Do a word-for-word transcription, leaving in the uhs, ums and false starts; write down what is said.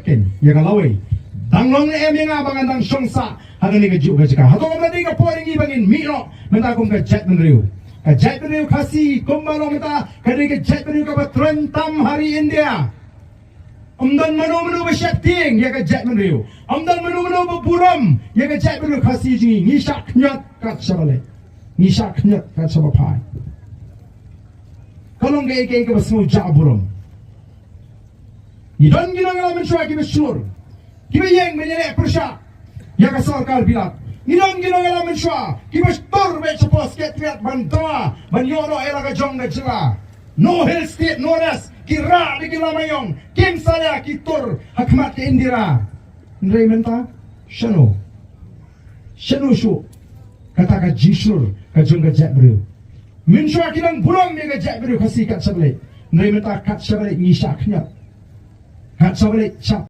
Ken, ïa ka lawei. Dang long ne em ïa nga ba ngan dang shong sah ha kane kajuh ka jaka? Hato kam dei ka por ïa ngi ba ngin mih noh mynta kum ka jaitbynriew? Ka jaitbynriew Khasi kumba long mynta ka dei ka jaitbynriew kaba traiñ tam ha ri India. Ym don mano mano ba sheptieng ïa ka jaitbynriew. Ym don mano mano ba burom ïa ka jaitbynriew Khasi jong ngi. Ngi shah khñiot kat shaba leh. Ngi shah khñiot kat shaba phai. Ka long kaei kaei kaba sngewjah burom. Ngi don ki nongïalam mynshuwa kiba shlur, kiba ïeng ban ïaleh pyrshah ïa ka sorkar bilat. Ngi don ki nongïalam mynshuwa kiba tur beit shapoh Secretariat ban dawa ban ïoh noh ïa la ka jong ka jylla. No Hill State, no rest. Ki rah da ki lama ïong, kim salia, ki tur ha khmat ka Indira. Hynrei mynta shano? Shano shuh kata ka jingshlur ka jong ka jaitbynriew? Mynshuwa ki dang burom ïa ka jaitbynriew Khasi kat shaba leit. Hynrei mynta kat shaba leit ngi shah khñiot. Kat shaba leit shah